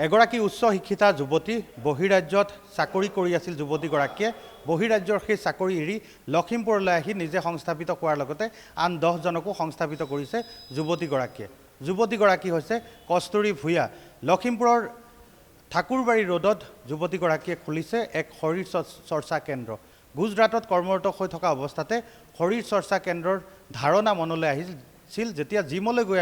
এগৰাকী উচ্চ শিক্ষিতা যুৱতী বহিৰাজ্যত চাকৰি কৰি আছিল। যুৱতীগৰাকীয়ে বহিৰাজ্যৰ সেই চাকৰি এৰি লখিমপুৰলৈ আহি নিজে সংস্থাপিত হোৱাৰ লগতে আন 10জনকো সংস্থাপিত কৰিছে যুৱতীগৰাকীয়ে। যুৱতীগৰাকী হৈছে কস্তুৰী ভূঞা। লখিমপুৰৰ ঠাকুৰবাৰী ৰোডত যুৱতীগৰাকীয়ে খুলিছে এক শৰীৰ চৰ্চা কেন্দ্ৰ। গুজৰাটত কৰ্মৰত হৈ থকা অৱস্থাতে শৰীৰ চৰ্চা কেন্দ্ৰৰ ধাৰণা মনলৈ আহিছিল যেতিয়া জিমলৈ গৈ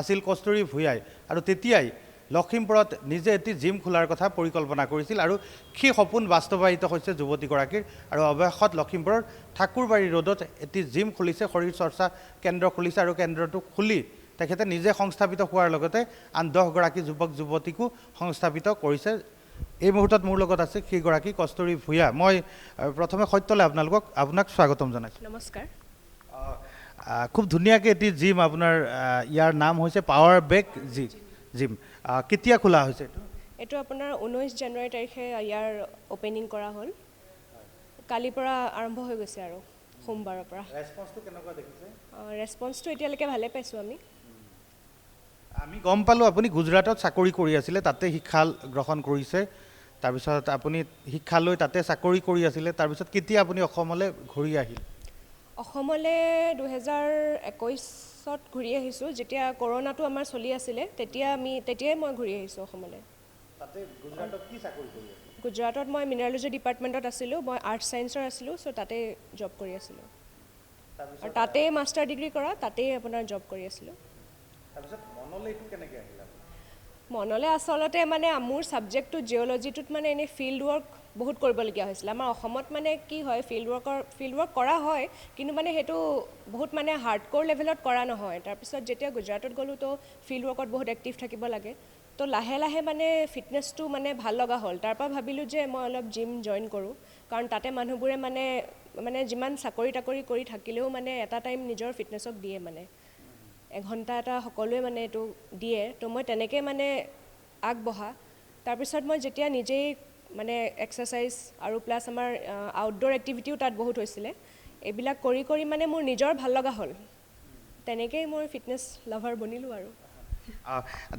আছিল কস্তুৰী ভূঞাই, আৰু তেতিয়াই লখিমপুৰত নিজে এটি জিম খোলাৰ কথা পৰিকল্পনা কৰিছিল আৰু সেই সপোন বাস্তৱায়িত হৈছে যুৱতীগৰাকীৰ। আৰু অৱশেষত লখিমপুৰৰ ঠাকুৰবাৰী ৰোডত এটি জিম খুলিছে, শৰীৰ চৰ্চা কেন্দ্ৰ খুলিছে আৰু কেন্দ্ৰটো খুলি তেখেতে নিজে সংস্থাপিত হোৱাৰ লগতে আন 10গৰাকী যুৱক যুৱতীকো সংস্থাপিত কৰিছে। এই মুহূৰ্তত মোৰ লগত আছে সেইগৰাকী কস্তুৰী ভূঞা। মই প্ৰথমে সত্যলৈ আপোনাক স্বাগতম জনাইছোঁ। নমস্কাৰ। খুব ধুনীয়াকৈ এটি জিম আপোনাৰ, ইয়াৰ নাম হৈছে পাৱাৰ বেক জিম। কেতিয়া খোলা হৈছে এইটো? এইটো আপোনাৰ 19 জানুৱাৰী তাৰিখে ইয়াৰ অ'পেনিং কৰা হ'ল। কালিৰ পৰা আৰম্ভ হৈ গৈছে আৰু সোমবাৰৰ পৰা। ৰেছপন্সটো কেনেকুৱা দেখিছে? ৰেছপন্সটো এতিয়ালৈকে ভালে পাইছোঁ আমি। আমি গম পালোঁ আপুনি গুজৰাটত চাকৰি কৰি আছিলে, তাতে শিক্ষা গ্ৰহণ কৰিছে, তাৰপিছত আপুনি শিক্ষা লৈ তাতে চাকৰি কৰি আছিলে, তাৰপিছত কেতিয়া আপুনি অসমলৈ ঘূৰি আহিল? অসমলৈ 2021ত ঘূৰি আহিছোঁ, যেতিয়া কৰোণাটো আমাৰ চলি আছিলে তেতিয়াই মই ঘূৰি আহিছোঁ অসমলৈ। তাতে গুজৰাটত কি চাকৰি কৰি আছিলে? গুজৰাটত মই মিনাৰেলজি ডিপাৰ্টমেণ্টত আছিলোঁ, মই আৰ্টছ ছায়েন্সৰ আছিলোঁ, চ' তাতেই জব কৰি আছিলোঁ। আৰু তাতেই মাষ্টাৰ ডিগ্ৰী কৰা, তাতেই আপোনাৰ জব কৰি আছিলোঁ। তাৰপিছত মনলৈ এইটো কেনেকৈ আহিল? মনলৈ আচলতে মানে মোৰ ছাবজেক্টটো জিঅ'লজিটোত মানে এনেই ফিল্ড ৱৰ্ক বহুত কৰিবলগীয়া হৈছিলে। আমাৰ অসমত মানে কি হয়, ফিল্ড ৱৰ্ক কৰা হয়, কিন্তু মানে সেইটো বহুত মানে হাৰ্ডক'ৰ লেভেলত কৰা নহয়। তাৰপিছত যেতিয়া গুজৰাটত গ'লোঁ তো ফিল্ড ৱৰ্কত বহুত এক্টিভ থাকিব লাগে, তো লাহে লাহে মানে ফিটনেছটো মানে ভাল লগা হ'ল। তাৰপৰা ভাবিলোঁ যে মই অলপ জিম জইন কৰোঁ, কাৰণ তাতে মানুহবোৰে মানে মানে যিমান চাকৰি তাকৰি কৰি থাকিলেও মানে এটা টাইম নিজৰ ফিটনেছক দিয়ে, মানে এঘণ্টা এটা সকলোৱে মানে এইটো দিয়ে। তো মই তেনেকৈ মানে আগবঢ়া। তাৰপিছত মই যেতিয়া নিজেই মানে এক্সাৰচাইজ আৰু প্লাছ আমাৰ আউটড'ৰ এক্টিভিটিও তাত বহুত হৈছিলে, এইবিলাক কৰি কৰি মানে মোৰ নিজৰ ভাল লগা হ'ল। তেনেকৈয়ে মই ফিটনেছ লাভাৰ বনিলোঁ। আৰু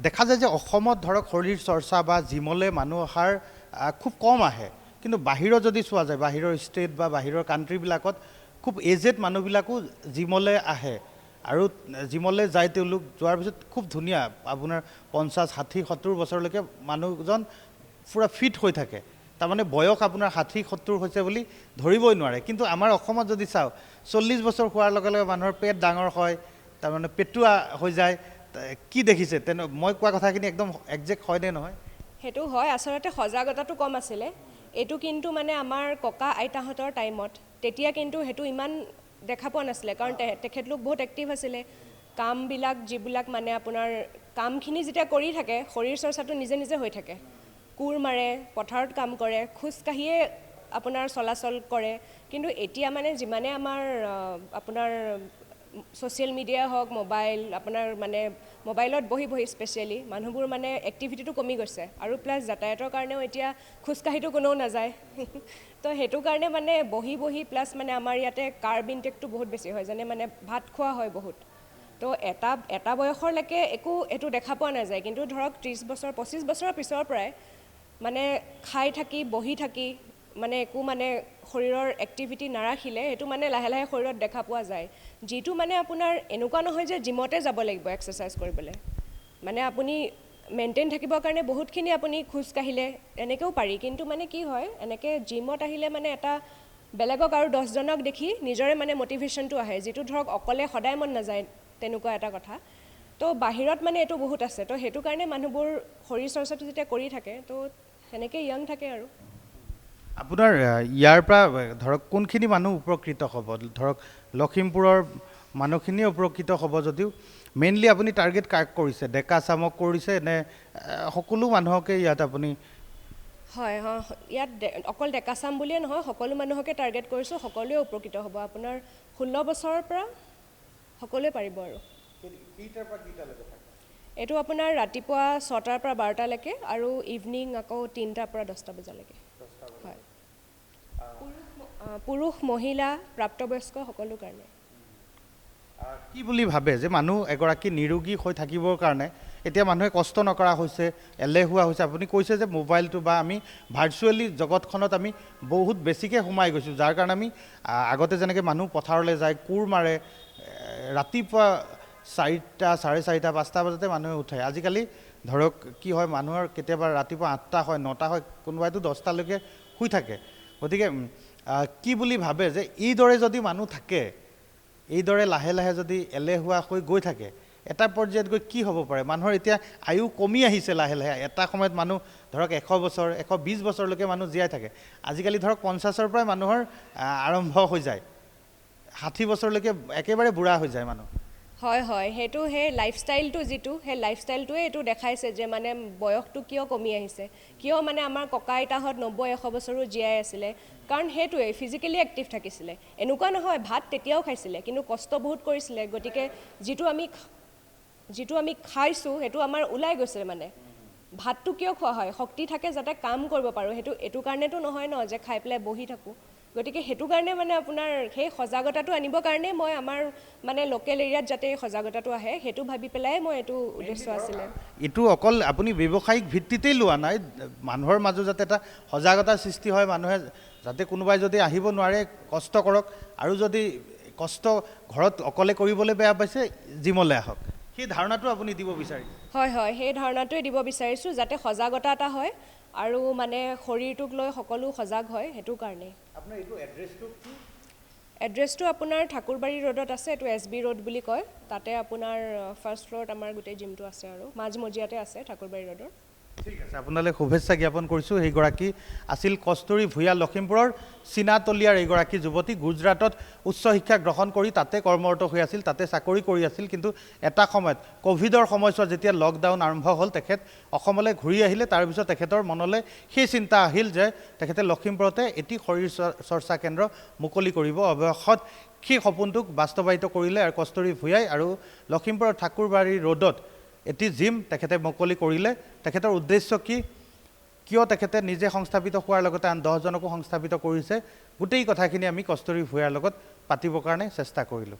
দেখা যায় যে অসমত ধৰক শৰীৰ চৰ্চা বা জিমলৈ মানুহ অহাৰ খুব কম আহে, কিন্তু বাহিৰত যদি চোৱা যায়, বাহিৰৰ ষ্টেট বা বাহিৰৰ কাণ্ট্ৰিবিলাকত খুব এজেড মানুহবিলাকো জিমলৈ আহে আৰু জিমলৈ যায়। তেওঁলোক যোৱাৰ পিছত খুব ধুনীয়া আপোনাৰ 50, 60, 70 বছৰলৈকে মানুহজন পূৰা ফিট হৈ থাকে। তাৰমানে বয়স আপোনাৰ 60, 70 হৈছে বুলি ধৰিবই নোৱাৰে। কিন্তু আমাৰ অসমত যদি চাওঁ, 40 বছৰ হোৱাৰ লগে লগে মানুহৰ পেট ডাঙৰ হয়, তাৰমানে পেটুৱা হৈ যায়। কি দেখিছে তেনে? মই কোৱা কথাখিনি একদম একজেক্ট হয়নে নহয়? সেইটো হয়, আচলতে সজাগতাটো কম আছিলে এইটো। কিন্তু মানে আমাৰ ককা আইতাহঁতৰ টাইমত তেতিয়া কিন্তু সেইটো ইমান দেখা পোৱা নাছিলে, কাৰণ তেখেতলোক বহুত এক্টিভ আছিলে। কামবিলাক যিবিলাক মানে আপোনাৰ কামখিনি যেতিয়া কৰি থাকে, শৰীৰ চৰ্চাটো নিজে নিজে হৈ থাকে। কোৰ মাৰে, পথাৰত কাম কৰে, খোজকাঢ়িয়ে আপোনাৰ চলাচল কৰে। কিন্তু এতিয়া মানে যিমানে আমাৰ আপোনাৰ ছ'চিয়েল মিডিয়া হওক, মোবাইল, আপোনাৰ মানে মোবাইলত বহি বহি স্পেচিয়েলি মানুহবোৰ মানে এক্টিভিটিটো কমি গৈছে। আৰু প্লাছ যাতায়াতৰ কাৰণেও এতিয়া খোজকাঢ়িতো কোনেও নাযায়, তো সেইটো কাৰণে মানে বহি বহি প্লাছ মানে আমাৰ ইয়াতে কাৰ্ব ইনটেকটো বহুত বেছি হয়, যেনে মানে ভাত খোৱা হয় বহুত। তো এটা এটা বয়সৰলৈকে একো এইটো দেখা পোৱা নাযায়, কিন্তু ধৰক 30 বছৰ 25 বছৰৰ পিছৰ পৰাই মানে খাই থাকি বহি থাকি মানে একো মানে শৰীৰৰ এক্টিভিটি নাৰাখিলে সেইটো মানে লাহে লাহে শৰীৰত দেখা পোৱা যায়। যিটো মানে আপোনাৰ এনেকুৱা নহয় যে জিমতে যাব লাগিব এক্সাৰচাইজ কৰিবলৈ, মানে আপুনি মেইনটেইন থাকিবৰ কাৰণে বহুতখিনি আপুনি খোজকাঢ়িলে এনেকৈও পাৰি। কিন্তু মানে কি হয়, এনেকৈ জিমত আহিলে মানে এটা বেলেগক আৰু 10জনক দেখি নিজৰে মানে মটিভেশ্যনটো আহে, যিটো ধৰক অকলে সদায় মন নাযায়, তেনেকুৱা এটা কথা। তো বাহিৰত মানে এইটো বহুত আছে, তো সেইটো কাৰণে মানুহবোৰ শৰীৰ চৰ্চাটো যেতিয়া কৰি থাকে তো সেনেকৈ য়ং থাকে। আৰু আপোনাৰ ইয়াৰ পৰা ধৰক কোনখিনি মানুহ উপকৃত হ'ব? ধৰক লখিমপুৰৰ মানুহখিনিয়ে উপকৃত হ'ব যদিও মেইনলি আপুনি টাৰ্গেট কাক কৰিছে? ডেকা চামক কৰিছে নে সকলো মানুহকে ইয়াত আপুনি? হয়, ইয়াত অকল ডেকা চাম বুলিয়ে নহয়, সকলো মানুহকে টাৰ্গেট কৰিছোঁ, সকলোৱে উপকৃত হ'ব। আপোনাৰ 16 বছৰৰ পৰা সকলোৱে পাৰিব। আৰু এইটো আপোনাৰ ৰাতিপুৱা 6টাৰ পৰা 12টালৈকে আৰু ইভিনিং আকৌ 3টাৰ পৰা 10টা বজালৈকে। হয়, পুৰুষ, মহিলা, প্ৰাপ্তবয়স্ক সকলো কাৰণে। কি বুলি ভাবে যে মানুহ এগৰাকী নিৰোগী হৈ থাকিবৰ কাৰণে এতিয়া মানুহে কষ্ট নকৰা হৈছে, এলেহুৱা হৈছে। আপুনি কৈছে যে মোবাইলটো বা আমি ভাৰ্চুৱেলি জগতখনত আমি বহুত বেছিকৈ সোমাই গৈছোঁ, যাৰ কাৰণে আমি আগতে যেনেকৈ মানুহ পথাৰলৈ যায়, কোৰ মাৰে, ৰাতিপুৱা 4টা, 4:30, 5টা বজাতে মানুহে উঠে। আজিকালি ধৰক কি হয়, মানুহৰ কেতিয়াবা ৰাতিপুৱা 8টা হয়, 9টা হয়, কোনোবাইতো 10টালৈকে শুই থাকে। গতিকে কি বুলি ভাবে যে এইদৰে যদি মানুহ থাকে, এইদৰে লাহে লাহে যদি এলেহুৱা হৈ গৈ থাকে, এটা পৰ্যায়ত গৈ কি হ'ব পাৰে? মানুহৰ এতিয়া আয়ু কমি আহিছে লাহে লাহে। এটা সময়ত মানুহ ধৰক 100 বছৰ, 120 বছৰলৈকে মানুহ জীয়াই থাকে। আজিকালি ধৰক 50ৰ পৰাই মানুহৰ আৰম্ভ হৈ যায়, 60 বছৰলৈকে একেবাৰে বুঢ়া হৈ যায় মানুহ। হয় হয়, সেইটো সেই লাইফষ্টাইলটো যিটো, সেই লাইফষ্টাইলটোৱে এইটো দেখাইছে যে মানে বয়সটো কিয় কমি আহিছে, কিয় মানে আমাৰ ককা আইতাহঁত 90 100 বছৰো জীয়াই আছিলে, কাৰণ সেইটোৱে ফিজিকেলি এক্টিভ থাকিছিলে। এনেকুৱা নহয় ভাত তেতিয়াও খাইছিলে, কিন্তু কষ্ট বহুত কৰিছিলে। গতিকে যিটো আমি খাইছোঁ সেইটো আমাৰ ওলাই গৈছে। মানে ভাতটো কিয় খোৱা হয়, শক্তি থাকে যাতে কাম কৰিব পাৰোঁ, সেইটো এইটো কাৰণেতো নহয় ন যে খাই পেলাই বহি থাকোঁ। গতিকে সেইটো কাৰণে মানে আপোনাৰ সেই সজাগতাটো আনিবৰ কাৰণে মই আমাৰ মানে লোকেল এৰিয়াত যাতে এই সজাগতাটো আহে সেইটো ভাবি পেলাই মই এইটো উদ্দেশ্য আছিলে। এইটো অকল আপুনি ব্যৱসায়িক ভিত্তিতেই লোৱা নাই, মানুহৰ মাজত যাতে এটা সজাগতাৰ সৃষ্টি হয়, মানুহে যাতে কোনোবাই যদি আহিব নোৱাৰে কষ্ট কৰক, আৰু যদি কষ্ট ঘৰত অকলে কৰিবলৈ বেয়া পাইছে জিমলৈ আহক, সেই ধাৰণাটো আপুনি দিব বিচাৰিছে? হয় হয়, সেই ধাৰণাটোৱে দিব বিচাৰিছোঁ যাতে সজাগতা এটা হয় আৰু মানে শৰীৰটোক লৈ সকলো সজাগ হয়, সেইটো কাৰণেই। আপোনাৰ এইটো এড্ৰেছটো কি? এড্ৰেছটো আপোনাৰ ঠাকুৰবাৰী ৰোডত আছে, এইটো এছ বি ৰোড বুলি কয়। তাতে আপোনাৰ ফাৰ্ষ্ট ফ্ল'ৰত আমাৰ গোটেই জিমটো আছে আৰু মাজমজিয়াতে আছে ঠাকুৰবাৰী ৰোডৰ। ঠিক আছে, আপোনালৈ শুভেচ্ছা জ্ঞাপন কৰিছোঁ। সেইগৰাকী আছিল কস্তুৰী ভূঞা, লখিমপুৰৰ চীনাতলীয়াৰ এইগৰাকী যুৱতী। গুজৰাটত উচ্চ শিক্ষা গ্ৰহণ কৰি তাতে কৰ্মৰত হৈ আছিল, তাতে চাকৰি কৰি আছিল। কিন্তু এটা সময়ত ক'ভিডৰ সময়ছোৱাত যেতিয়া লকডাউন আৰম্ভ হ'ল, তেখেত অসমলৈ ঘূৰি আহিলে। তাৰপিছত তেখেতৰ মনলৈ সেই চিন্তা আহিল যে তেখেতে লখিমপুৰতে এটি শৰীৰ চৰ্চা কেন্দ্ৰ মুকলি কৰিব। অৱশেষত সেই সপোনটোক বাস্তৱায়িত কৰিলে আৰু কস্তুৰী ভূঞাই আৰু লখিমপুৰৰ ঠাকুৰবাৰী ৰোডত এটি জিম তেখেতে মুকলি কৰিলে। তেখেতৰ উদ্দেশ্য কি, কিয় তেখেতে নিজে সংস্থাপিত হোৱাৰ লগতে আন 10জনকো সংস্থাপিত কৰিছে, গোটেই কথাখিনি আমি কস্তুৰী ভূঞাৰ লগত পাতিবৰ কাৰণে চেষ্টা কৰিলোঁ।